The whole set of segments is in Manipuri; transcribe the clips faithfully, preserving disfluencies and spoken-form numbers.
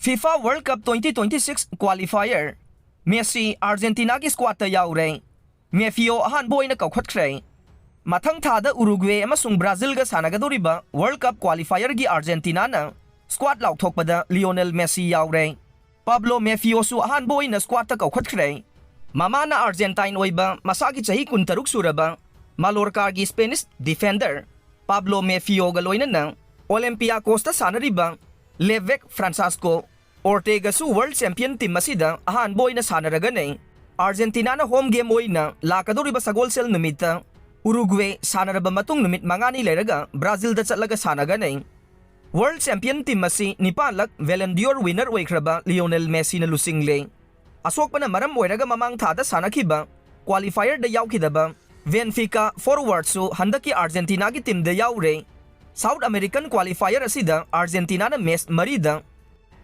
FIFA World Cup twenty twenty-six qualifier, Messi Argentinaꯒꯤ squadꯇ ꯌꯥꯎꯔꯦ꯫ ꯃꯦꯐꯤꯑꯣ ꯑꯍꯥꯟꯕ ꯑꯣꯏꯅ ꯀꯧꯈꯠꯈ꯭ꯔꯦ꯫ ꯃꯊꯪ ꯊꯥꯗ Uruguay ꯑꯃꯁꯨꯡ Brazilꯒ ꯁꯥꯟꯅꯒꯗꯧꯔꯤꯕ World Cup qualifierꯒꯤ Argentinaꯅ squad ꯂꯥꯎꯊꯣꯛꯄꯗ Lionel Messi ꯌꯥꯎꯔꯦ꯫ ꯄꯥꯕ꯭ꯂꯣ ꯃꯦꯐꯤꯑꯣꯁꯨ ꯑꯍꯥꯟꯕ ꯑꯣꯏꯅ squadꯇ ꯀꯧꯈꯠꯈ꯭ꯔꯦ꯫ ꯃꯃꯥꯅ Argentine ꯑꯣꯏꯕ ꯃꯁꯥꯒꯤ ꯆꯍꯤ ꯀꯨꯟꯇꯔꯨꯛ ꯁꯨꯔꯕ Mallorcaꯒꯤ Spanish defender ꯄꯥꯕ꯭ꯂꯣ ꯃꯦꯐꯤꯑꯣꯒ ꯂꯣꯏꯅꯅ Olympiacosꯇ ꯁꯥꯟꯅꯔꯤꯕ left back Francisco Ortegaꯁꯨ world champion team ꯑꯁꯤꯗ ꯑꯍꯥꯟꯕ ꯑꯣꯏꯅ ꯁꯥꯟꯅꯔꯒꯅꯤ꯫ Argentinaꯅ home game ꯑꯣꯏꯅ ꯂꯥꯛꯀꯗꯧꯔꯤꯕ ꯁꯒꯣꯜꯁꯦꯜ ꯅꯨꯃꯤꯠꯇ Uruguay ꯁꯥꯟꯅꯔꯕ ꯃꯇꯨꯡ ꯅꯨꯃꯤꯠ ꯃꯉꯥꯅꯤ ꯂꯩꯔꯒ Brazilꯗ ꯆꯠꯂꯒ ꯁꯥꯟꯅꯒꯅꯤ꯫ World champion team ꯑꯁꯤ ꯅꯤꯄꯥꯟꯂꯛ Ballon d'Or winner ꯑꯣꯏꯈ꯭ꯔꯕ Lionel Messiꯅ ꯂꯨꯆꯤꯡꯂꯦ꯫ ꯑꯁꯣꯛꯄꯅ ꯃꯔꯝ ꯑꯣꯏꯔꯒ ꯃꯃꯥꯡ ꯊꯥꯗ ꯁꯥꯟꯅꯈꯤꯕ qualifierꯗ ꯌꯥꯎꯈꯤꯗꯕ Benfica forwardꯁꯨ ꯍꯟꯗꯛꯀꯤ Argentinaꯒꯤ teamꯗ ꯌꯥꯎꯔꯦ꯫ South American qualifier ꯑꯁꯤꯗ Argentinaꯅ match ꯃꯔꯤꯗ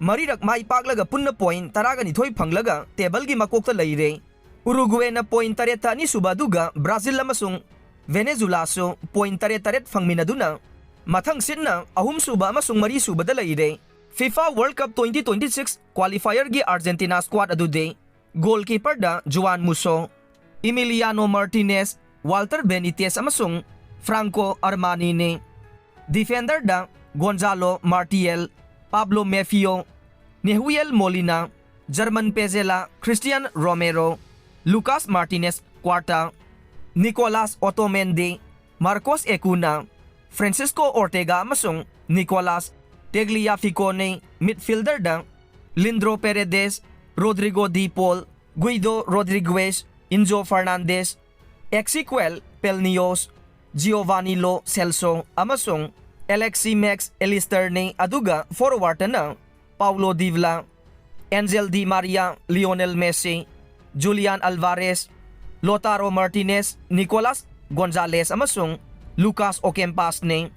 ꯃꯔꯤꯔꯛ ꯃꯥꯏ ꯄꯥꯛꯂꯒ ꯄꯨꯟꯅ point ꯇꯔꯥꯒ ꯅꯤꯊꯣꯏ ꯐꯪꯂꯒ tableꯒꯤ ꯃꯀꯣꯛꯇ ꯂꯩꯔꯦ꯫ Uruguayꯅ point ꯇꯔꯦꯠꯇ ꯑꯅꯤꯁꯨꯕ ꯑꯗꯨꯒ Brazil ꯑꯃꯁꯨꯡ Venezuelaꯁꯨ point ꯇꯔꯦꯠ ꯇꯔꯦꯠ ꯐꯪꯃꯤꯟꯅꯗꯨꯅ ꯃꯊꯪ ꯁꯤꯠꯅ ꯑꯍꯨꯝꯁꯨꯕ ꯑꯃꯁꯨꯡ ꯃꯔꯤꯁꯨꯕꯗ ꯂꯩꯔꯦ꯫ FIFA World Cup twenty twenty-six qualifierꯒꯤ Argentina squad ꯑꯗꯨꯗꯤ goalkeeperꯗ Juan Musso, Emiliano Martinez, Walter Benitez ꯑꯃꯁꯨꯡ Franco Armaniꯅꯤ꯫ Defenderꯗ Gonzalo Montiel, Pablo Mefio, Neuhuel Molina, German Pezzella, Cristian Romero, Lucas Martinez Quarta, Nicolas Otamendi, Marcos Acuna, Francisco Ortega ꯑꯃꯁꯨꯡ Nicolas Tagliaficcoꯅꯤ꯫ Midfielderꯗ Leandro Paredes, Rodrigo De Paul, Guido Rodriguez, Enzo Fernandez, Ezequiel Palacios, Giovanni Lo Celso ꯑꯃꯁꯨꯡ Alexis Mac Allisterꯅꯤ, ꯑꯗꯨꯒ forwardꯇꯅ Paulo Dybala, Angel Di Maria, Lionel Messi, Julian Alvarez, Lautaro Martinez, Nicolas Gonzalez ꯑꯃꯁꯨꯡ Lucas Ocampasꯅꯤ꯫